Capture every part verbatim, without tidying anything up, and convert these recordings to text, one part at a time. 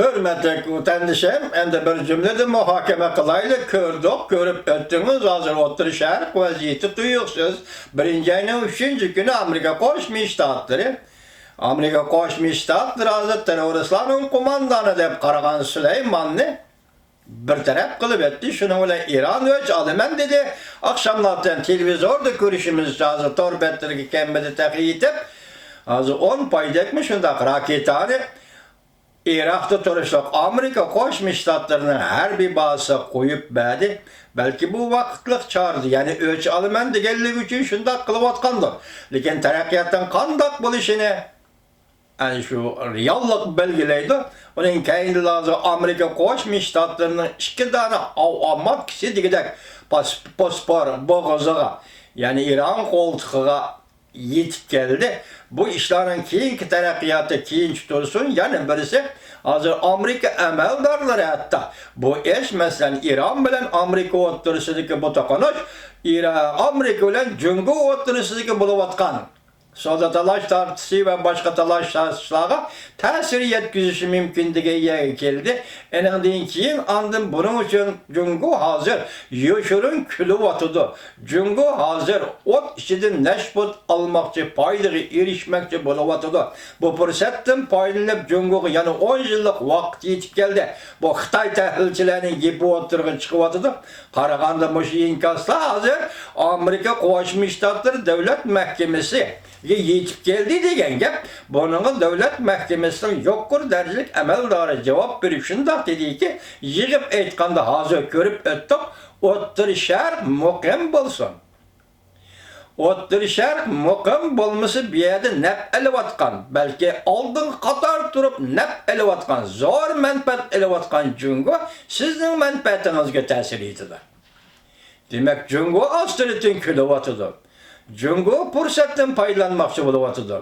ھۆرمەتلىك ۋەتەندىشىم، ئەمدى بىر جۈملىدىن مۇھاكىمە قىلايلى. كۆردۇق، كۆرۈپ ئۆتتىڭىز، ھازىر ئوتتۇرا شەرق ۋەزىيىتى تۇيۇقسىز. بىرىنچى ئاينىڭ ئۈچىنچى كۈنى ئامېرىكا قوشما شتاتلىرى، ئامېرىكا قوشما شتاتلىرى ھازىر تېررورىستلارنىڭ قوماندانى دەپ قارىغان سۇلەيماننى بىر تەرەپ قىلىۋەتتى. شۇنىڭ بىلەن ئىران ئۆچ ئالىمەن دېدى. ئاخشاملاردىن تېلېۋىزوردا كۆرۈشىمىزچە، ھازىر تور بەتلىرىگە كەلمىدى تېخى يېتىپ. ھازىر ئون پايدەكمۇ شۇنداق راكېتانى ئىراقتا تۇرۇشلۇق ئامېرىكا قوشما شتاتلىرىنىڭ ھەربىي بازىسىغا قويۇپ بەردى. بەلكى بۇ ۋاقىتلىق چارىدۇر، يەنى ئۆچ ئالىمەن دېگەنلىكى ئۈچۈن شۇنداق قىلىۋاتقاندۇر. لېكىن تەرەققىياتنىڭ قانداق بولۇشىنى ئەنە شۇ رېئاللىق بەلگىلەيدۇ. ئۇنىڭ كەينىدىلا ھازىر ئامېرىكا قوشما شتاتلىرىنىڭ ئىككى دانە ئاۋ-، ئاۋمات كىشى دېگۈدەك پاس-، پوسپور بوغۇزىغا، يەنى ئىران قولتۇقىغا يېتىپ كەلدى. بۇ ئىشلارنىڭ كېيىنكى تەرەققىياتى كېيىنچە تۇرسۇن. يەنە بىرسى، ھازىر ئامېرىكا ئەمەلدارلىرى ھەتتا بۇ ئىش، مەسىلەن، ئىران بىلەن ئامېرىكا ئوتتۇرىسىدىكى بۇ توقۇنۇش، ئىرا-، ئامېرىكا بىلەن جۇڭگو ئوتتۇرىسىدىكى بولۇۋاتقان سودا تالاش تارتىشى ۋە باشقا تالاش تارتىشلارغا تەسىر يەتكۈزۈشى مۇمكىن دېگەن يەرگە كەلدى. ئېنىڭدىن كېيىن ئاندىن بۇنىڭ ئۈچۈن جۇڭگو ھازىر يوشۇرۇن كۈلۈۋاتىدۇ. جۇڭگو ھازىر ئوت ئىچىدىن نەشپۈت ئالماقچى، پايدىغا ئېرىشمەكچى بولۇۋاتىدۇ. بۇ پۇرسەتتىن پايدىلىنىپ جۇڭگوغا يەنە ئون يىللىق ۋاقىت يېتىپ كەلدى. بۇ خىتاي تەھلىلچىلەرنىڭ گېپى ئوتتۇرىغا چىقىۋاتىدۇ. قارىغاندا مۇشۇ ئىنكاسلار ھازىر ئامېرىكا قوشما شتاتلىرى دۆلەت مەھكىمىسىگە يېتىپ كەلدى دېگەن گەپ. بۇنىڭغا دۆلەت مەھكىمىسىنىڭ يۇقىرى دەرىجىلىك ئەمەلدارى جاۋاب بېرىپ شۇنداق دېدىكى، يىغىپ ئېيتقاندا ھازىر كۆرۈپ ئۆتتۇق، ئوتتۇرا شەرق مۇقىم بولسۇن. ئوتتۇرا شەرق مۇقىم بولمىسا، بۇ يەردە نەپ ئېلىۋاتقان، بەلكى ئالدىنقى قاتاردا تۇرۇپ نەپ ئېلىۋاتقان، زور مەنپەئەت ئېلىۋاتقان جۇڭگو سىزنىڭ مەنپەئەتىڭىزگە تەسىر يېتىدۇ. دېمەك، جۇڭگو ئاستىرتىن كۈلۈۋاتىدۇ. جۇڭگو پۇرسەتتىن پايدىلانماقچى بولۇۋاتىدۇ.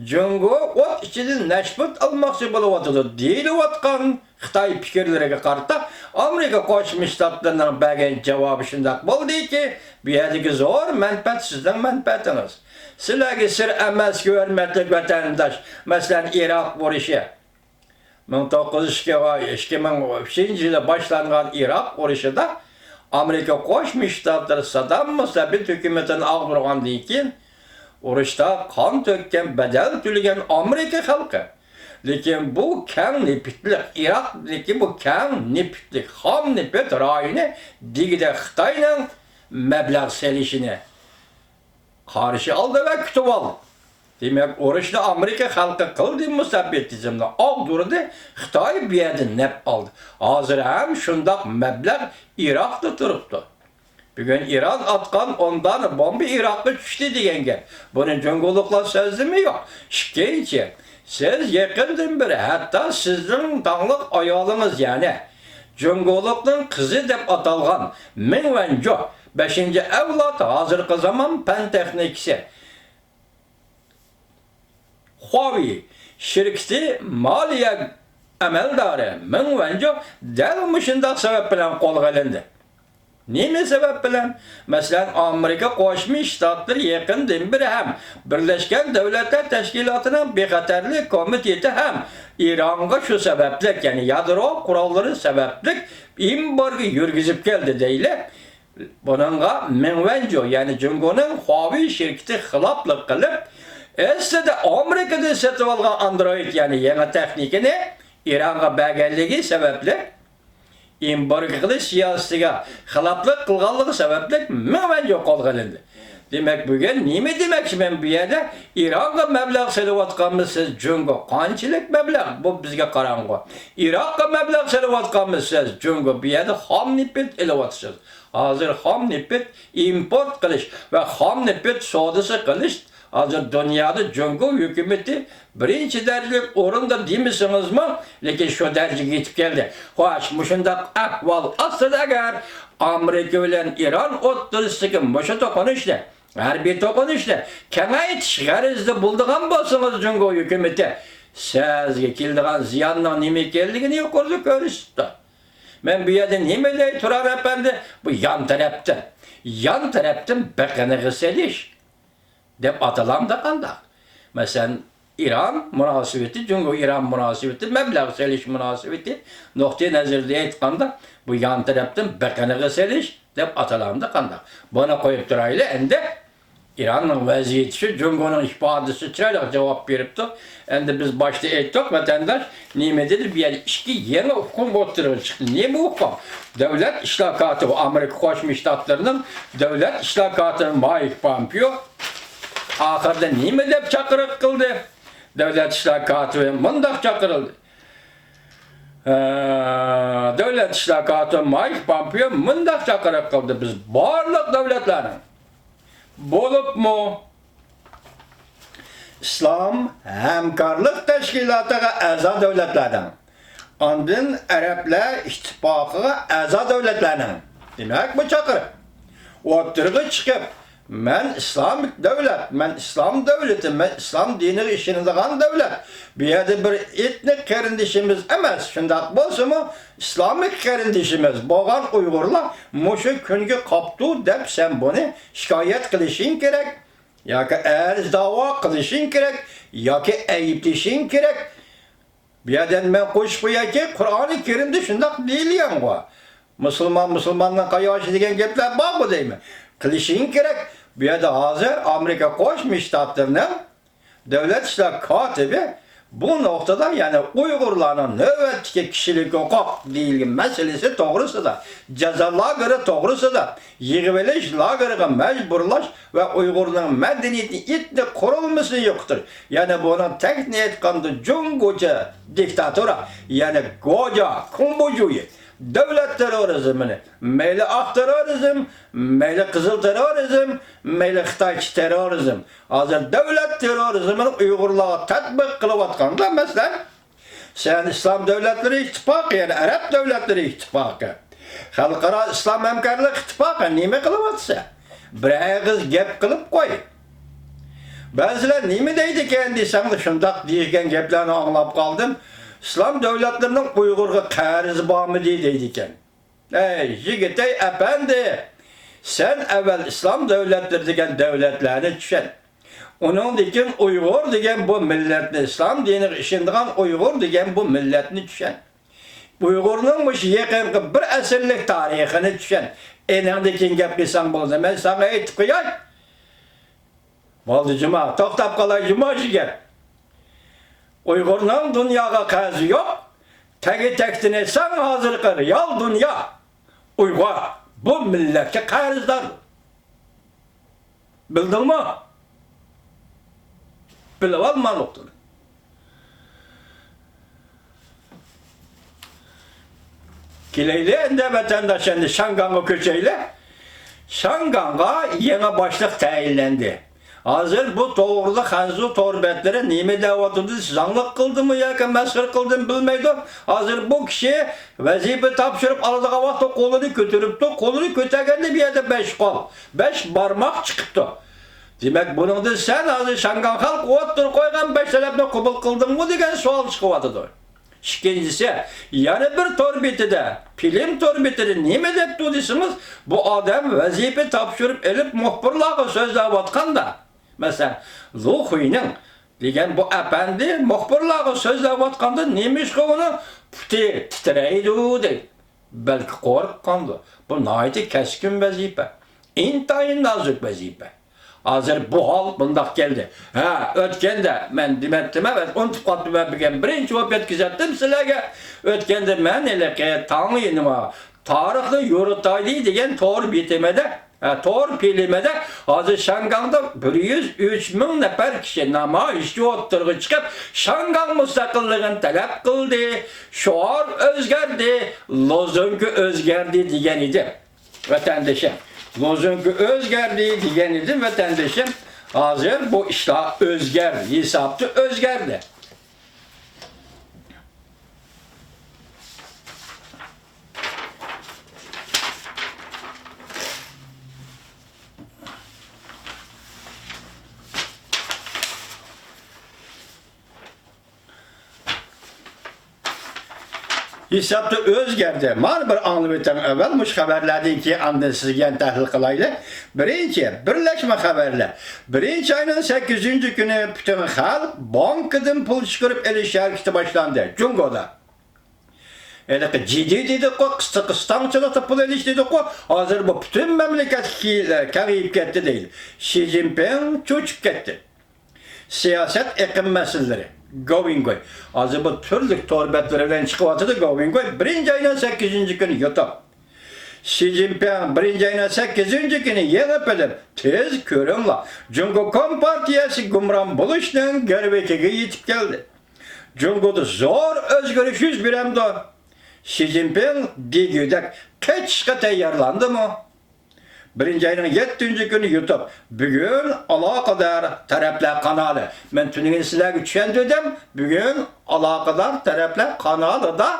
جۇڭگو ئوت ئىچىدىن نەشپۈت ئالماقچى بولۇۋاتىدۇ، دېيىلىۋاتقان خىتاي پىكىرلىرىگە قارىتا، ئامېرىكا قوشما شتاتلىرىنىڭ بەرگەن جاۋابى شۇنداق بولدىكى، بۇ يەردىكى زور مەنپەئەت سىزنىڭ مەنپەئەتىڭىز. سىلەرگە سىر ئەمەسكى، ھۆرمەتلىك ۋەتەنداش، مەسىلەن، ئىراق ئۇرۇشى. مىڭ توققۇز يۈز ئىككى ۋە ئىككى مىڭ ئۈچىنچى يىلى باشلانغان ئىراق ئۇرۇشىدا ئامېرىكا قوشما شتاتلىرى ساددام مۇستەبىت ھۆكۈمىتىنى ئاغدۇرغاندىن كېيىن، ئۇرۇشتا قان تۆككەن، بەدەل تۆلىگەن ئامېرىكا خەلقى. لېكىن بۇ كەڭ نېفىتلىق، ئىراقتىكى بۇ كەڭ نېفىتلىك، خام نېفىت رايونى دېگۈدەك خىتاينىڭ مەبلەغ سېلىشىنى قارشى ئالدى ۋە كۈتۈۋالدى. دېمەك، ئۇرۇشنى ئامېرىكا خەلقى قىلدى، مۇستەبىتىزمنى ئاغدۇردى، خىتاي بۇ يەردىن نەپ ئالدى. ھازىر ھەم شۇنداق مەبلەغ ئىراقتا تۇرۇپتۇ. بۈگۈن ئىران ئاتقان ئون دانە بومبا ئىراققا چۈشتى دېگەن گەپ. بۇنى جۇڭگولۇقلار سۆزلىمى يوق. ئىككىنچى، سىز يېقىندىن بېرى، ھەتتا سىزنىڭ داڭلىق ئايالىڭىز، يەنى جۇڭگولۇقنىڭ قىزى دەپ ئاتالغان مېڭ ۋەنجۇ، بەشىنچى ئەۋلاد ھازىرقى زامان پەن تېخنىكىسى، خۇاۋېي شىركىتى مالىيە ئەمەلدارى مېڭ ۋەنجۇ دەل مۇشۇنداق سەۋەب بىلەن قولغا ئېلىندى. نېمە سەۋەب بىلەن؟ مەسىلەن، ئامېرىكا قوشما شتاتلىرى يېقىندىن بېرى ھەم بىرلەشكەن دۆلەتلەر تەشكىلاتىنىڭ بىخەتەرلىك كومىتېتى ھەم ئىرانغا شۇ سەۋەبلىك، يەنى يادرو قوراللىرى سەۋەبلىك ئېمبارگو يۈرگۈزۈپ كەلدى دەيلى. بۇنىڭغا مېڭ ۋەنجۇ، يەنى جۇڭگونىڭ خۇاۋېي شىركىتى خىلاپلىق قىلىپ، ئەسلىدە ئامېرىكىدىن سېتىۋالغان ئاندرويد، يەنى يېڭى تېخنىكىنى ئىرانغا بەرگەنلىكى سەۋەبلىك، ئېمبارگو قىلىش سىياسىتىگە خىلاپلىق قىلغانلىقى سەۋەبلىك مېڭ ۋەنجۇ قولغا ئېلىندى. دېمەك، بۈگۈن نېمە دېمەكچىمەن بۇ يەردە؟ ئىرانغا مەبلەغ سېلىۋاتقانمۇ سىز، جۇڭگو؟ قانچىلىك مەبلەغ؟ بۇ بىزگە قاراڭغۇ. ئىراققا مەبلەغ سېلىۋاتقانمۇ سىز، جۇڭگو؟ بۇ يەردە خام نېفىت ئېلىۋاتىسىز. ھازىر خام نېفىت ئىمپورت قىلىش ۋە خام نېفىت سودىسى قىلىش ھازىر دۇنيادا جۇڭگو ھۆكۈمىتى بىرىنچى دەرىجىلىك ئورۇندا دېمىسىڭىزمۇ، لېكىن شۇ دەرىجىگە يېتىپ كەلدى. خوش، مۇشۇنداق ئەھۋال ئاستىدا ئەگەر ئامېرىكا بىلەن ئىران ئوتتۇرىسىدىكى مۇشۇ توقۇنۇشنى، ھەربىي توقۇنۇشنى كېڭەيتىش غەرىزىدە بولىدىغان بولسىڭىز، جۇڭگو ھۆكۈمىتى سىزگە كېلىدىغان زىياننىڭ نېمە ئىكەنلىكىنى يۇقىرىدا كۆرسىتىپتۇ. مەن بۇ يەردە نېمە دەي تۇرار ئەپەندى؟ بۇ يان تەرەپتىن، يان تەرەپتىن بېقىنىغا سېلىش دەپ ئاتىلامدۇ قانداق؟ مەسىلەن، ئىران مۇناسىۋىتى، جۇڭگو ئىران مۇناسىۋىتى، مەبلەغ سېلىش مۇناسىۋىتى نۇقتىئى نەزىرىدىن ئېيتقاندا، بۇ يان تەرەپتىن بېقىنىغا سېلىش دەپ ئاتالامدۇ قانداق؟ بۇنى قويۇپ تۇرايلى ئەمدى. ئىراننىڭ ۋەزىيىتى شۇ، جۇڭگونىڭ ئىپادىسى چىرايلىق جاۋاب بېرىپتۇ. ئەمدى بىز باشتا ئېيتتۇق، ۋەتەنداش نېمە دېدى؟ بۇ يەردە ئىككى يېڭى ئۇقۇم ئوتتۇرىغا چىقتى. نېمە ئۇقۇم؟ دۆلەت ئىشلار كاتىپى، ئامېرىكا قوشما شتاتلىرىنىڭ دۆلەت ئىشلار كاتىپى مايك پومپېئو ئاخىرىدا نېمە دەپ چاقىرىق قىلدى؟ دۆلەت ئىشلار كاتىپى مۇنداق چاقىرىلدى. ئە، دۆلەت ئىشلار كاتىپى مايك پومپېئو مۇنداق چاقىرىق قىلدى: بىز بارلىق دۆلەتلەرنىڭ، بولۇپمۇ ئىسلام ھەمكارلىق تەشكىلاتىغا ئەزا دۆلەتلەرنىڭ، ئاندىن ئەرەبلەر ئىتتىپاقىغا ئەزا دۆلەتلەرنىڭ، دېمەك، بۇ چاقىرىق ئوتتۇرىغا چىقىپ، مەن ئىسلامىك دۆلەت، مەن ئىسلام دۆلىتى، مەن ئىسلام دىنىغا ئىشىنىدىغان دۆلەت. بۇ يەردە بىر ئېتنىك قېرىندىشىمىز ئەمەس، شۇنداق بولسىمۇ، ئىسلامىك قېرىندىشىمىز بولغان ئۇيغۇرلار مۇشۇ كۈنگە قاپتۇ دەپ، سەن بۇنى شىكايەت قىلىشىڭ كېرەك، ياكى ئەرز داۋا قىلىشىڭ كېرەك، ياكى ئەيىبلىشىڭ كېرەك. بۇ يەردە مەن قوشۇپ قويايكى، قۇرئانى كەرىمدە شۇنداق دېيىلگەنغۇ. مۇسۇلمان مۇسۇلماننىڭ قاياغى دېگەن گەپلەر بارغۇ دەيمەن. قىلىشىڭ كېرەك. بۇ يەردە ھازىر ئامېرىكا قوشما شتاتلىرىنىڭ دۆلەت ئىشلار كاتىپى بۇ نۇقتىدا، يەنى ئۇيغۇرلارنىڭ نۆۋەتتىكى كىشىلىك ھوقۇق دېيىلگەن مەسىلىسى توغرىسىدا، جازا لاگېرى توغرىسىدا، يىغىۋېلىش لاگېرىغا مەجبۇرلاش ۋە ئۇيغۇرنىڭ مەدەنىيىتىنى، ئېتنىك قۇرۇلمىسىنى يوقىتىش، يەنى بۇنىڭ تېخىنى ئېيتقاندا جۇڭگوچە دىكتاتۇرا، يەنى گوجيا، كۇڭبۇجيۈ دۆلەت تېررورىزمىنى، مەيلى ئاق تېررورىزم، مەيلى قىزىل تېررورىزم، مەيلى خىتايچە تېررورىزم، ھازىر دۆلەت تېررورىزمىنى ئۇيغۇرلارغا تەتبىق قىلىۋاتقاندا، مەسىلەن، سەن ئىسلام دۆلەتلىرى ئىتتىپاقى، يەنى ئەرەب دۆلەتلىرى ئىتتىپاقى، خەلقئارا ئىسلام ھەمكارلىق ئىتتىپاقى نېمە قىلىۋاتىسەن؟ بىر ئېغىز گەپ قىلىپ قوي. بەزىلەر نېمە دەيدىكەن دېسەڭلار، شۇنداق دېگەن گەپلەرنى ئاڭلاپ قالدىم. ئىسلام دۆلەتلىرىنىڭ ئۇيغۇرغا قەرزى بارمىدى دەيدىكەن. ئەي يىگىتەي ئەپەندى، سەن ئەۋۋەل ئىسلام دۆلەتلىرى دېگەن دۆلەتلەرنى چۈشەن. ئۇنىڭدىن كېيىن ئۇيغۇر دېگەن بۇ مىللەتنى، ئىسلام دىنىغا ئىشىنىدىغان ئۇيغۇر دېگەن بۇ مىللەتنى چۈشەن. ئۇيغۇرنىڭ مۇشۇ يېقىنقى بىر ئەسىرلىك تارىخىنى چۈشەن. ئېنىڭدىن كېيىن گەپ قىلساڭ بولىدۇ. مەن ساڭا ئېيتىپ قوياي. بولدى جۇما، توختاپ قالاي جۇما شۇ گەپ. ئۇيغۇرنىڭ دۇنياغا قەرزى يوق. تەگى تەكتىنى سەن ھازىرقى رېئال دۇنيا ئۇيغۇر بۇ مىللەتكە قەرزدار. بىلدىڭمۇ؟ بىلىۋالما نۇقتىنى. كېلەيلى ئەمدى ۋەتەنداش، ئەمدى شياڭگاڭغا كۆچەيلى. شياڭگاڭغا يېڭى باشلىق تەيىنلەندى. ھازىر بۇ توغرىلىق خەنزۇ تور بەتلىرى نېمە دەۋاتىدۇ، زاڭلىق قىلدىمۇ ياكى مەسخىرە قىلدىمۇ بىلمەيدۇ. ھازىر بۇ كىشى ۋەزىپە تاپشۇرۇپ ئالىدىغان ۋاقىتتا قولىنى كۆتۈرۈپتۇ. قولىنى كۆتەرگەندە بۇ يەردە بەش قول، بەش بارماق چىقىپتۇ. دېمەك، بۇنىڭدىن سەن ھازىر شياڭگاڭ خەلقى ئوتتۇرىغا قويغان بەش تەلەپنى قوبۇل قىلدىڭمۇ دېگەن سوئال چىقىۋاتىدۇ. ئىككىنچىسى، يەنە بىر تور بېتىدە، فىلىم تور بېتىدە نېمە دەپتۇ دېسىڭىز، بۇ ئادەم ۋەزىپە تاپشۇرۇپ ئېلىپ مۇخبىرلارغا سۆزلەۋاتقاندا، مەسىلەن، لۇ خۇينىڭ دېگەن بۇ ئەپەندى مۇخبىرلارغا سۆزلەۋاتقاندا نېمىشقا ئۇنىڭ پۇتى تىترەيدۇ دەيدۇ. بەلكى قورققاندۇ. بۇ ناھايىتى كەسكىن ۋەزىپە. ئىنتايىن نازۇك ۋەزىپە. ھازىر بۇ ھال بۇنداق كەلدى. ھە، ئۆتكەندە مەن دېمەپتىمەن، ئۇنتۇپ قاپتىمەن، بۈگۈن بىرىنچى بولۇپ يەتكۈزەتتىم سىلەرگە. ئۆتكەندە مەن ھېلىقى تاڭ يېنىما تارىخنى يورۇتايلى دېگەن تور بېتىمىدە، ھە، تور فىلىمىدە ھازىر شياڭگاڭدا بىر يۈز ئۈچ مىڭ نەپەر كىشى نامايىشچى ئوتتۇرىغا چىقىپ، شياڭگاڭ مۇستەقىللىقىنى تەلەپ قىلدى، شوئار ئۆزگەردى، لوزۇنكا ئۆزگەردى دېگەن ئىدى. ۋەتەندىشىم، لوزۇنكا ئۆزگەردى دېگەن ئىدىم، ۋەتەندىشىم. ھازىر بۇ ئىشلار ئۆزگەردى، ھېسابتا ئۆزگەردى. ھېسابتا ئۆزگەردى. مانا بىر ئاڭلىۋېتىڭ ئەۋۋەل مۇشۇ خەۋەرلەردىن كېيىن ئاندىن سىزگە يەنە تەھلىل قىلايلى. بىرىنچى، بىرلەشمە خەۋەرلەر. بىرىنچى ئاينىڭ سەككىزىنچى كۈنى پۈتۈن خەلق بانكىدىن پۇل چىقىرىپ ئېلىش ھەرىكىتى باشلاندى جۇڭگودا. ھېلىقى جىدى دېدۇققۇ، قىستىقىستاڭچىلىقتا پۇل ئېلىش دېدۇققۇ، ھازىر بۇ پۈتۈن مەملىكەتكە كېڭىيىپ كەتتى دەيدۇ. شى جىنپىڭ چۆچۈپ كەتتى. سىياسەت ئېقىم مەسىلىلىرى. گوۋېنگوي. ھازىر بۇ تۈرلۈك تور بەتلىرى بىلەن چىقىۋاتىدۇ. گوۋېنگوي بىرىنچى ئاينىڭ سەككىزىنچى كۈنى يۇتۇپ. شى جىنپىڭ بىرىنچى ئاينىڭ سەككىزىنچى كۈنى يېڭى فىلىم، تېز كۆرۈڭلار، جۇڭگو كومپارتىيەسى گۇمران بولۇشنىڭ گىرۋىكىگە يېتىپ كەلدى. جۇڭگودا زور ئۆزگىرىش يۈز بېرەمدۇ؟ شى جىنپىڭ دېگۈدەك قېچىشقا تەييارلاندىمۇ؟ بىرىنچى ئاينىڭ يەتتىنچى كۈنى يۇتۇپ، بۈگۈن ئالاقىدار تەرەپلەر قانالى. مەن تۈنۈگۈن سىلەرگە چۈشەندۈردۈم، بۈگۈن ئالاقىدار تەرەپلەر قانالىدا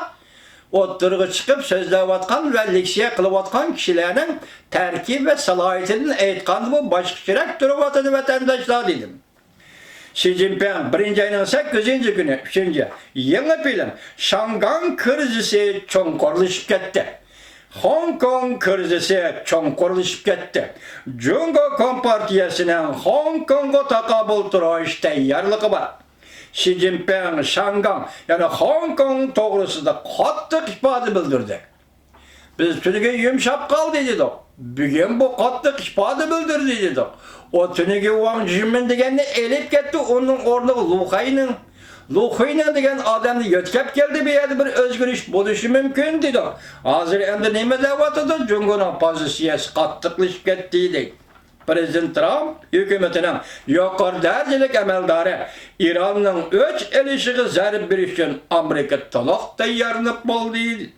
ئوتتۇرىغا چىقىپ سۆزلەۋاتقان ۋە لېكسىيە قىلىۋاتقان كىشىلەرنىڭ تەركىب ۋە سالاھىيىتىدىن ئېيتقاندىمۇ باشقىچىراك تۇرۇۋاتىدۇ، ۋەتەنداشلار، دېدىم. شى جىنپىڭ بىرىنچى ئاينىڭ سەككىزىنچى كۈنى، ئۈچىنچى، يېڭى فىلىم، شاڭگاڭ كىرىزىسى چوڭقۇرلىشىپ كەتتى. خوڭكوڭ كىرىزىسى چوڭقۇرلىشىپ كەتتى. جۇڭگو كومپارتىيەسىنىڭ خوڭكوڭغا تاقابىل تۇرۇش تەييارلىقى بار. شى جىنپىڭ شاڭگاڭ، يەنى خوڭكوڭ توغرىسىدا قاتتىق ئىپادە بىلدۈردى. بىز تۈنۈگۈن يۇمشاپ قالدى دېدۇق. بۈگۈن بۇ قاتتىق ئىپادە بىلدۈردى دېدۇق. ئۇ تۈنۈگۈن ۋاڭ جىمىن دېگەننى ئېلىپ كەتتى، ئۇنىڭ ئورنىغا لۇخەينىڭ، لۇخۇينىڭ دېگەن ئادەمنى يۆتكەپ كەلدى، بۇ يەردە بىر ئۆزگىرىش بولۇشى مۇمكىن دېدۇق. ھازىر ئەمدى نېمە دەۋاتىدۇ؟ جۇڭگونىڭ پوزىتسىيەسى قاتتىقلىشىپ كەتتى دەيدۇ. پىرېزىدېنت ترامپ ھۆكۈمىتىنىڭ يۇقىرى دەرىجىلىك ئەمەلدارى ئىراننىڭ ئۆچ ئېلىشىغا زەربە بېرىش ئۈچۈن ئامېرىكا تولۇق تەييارلىنىپ بولدى.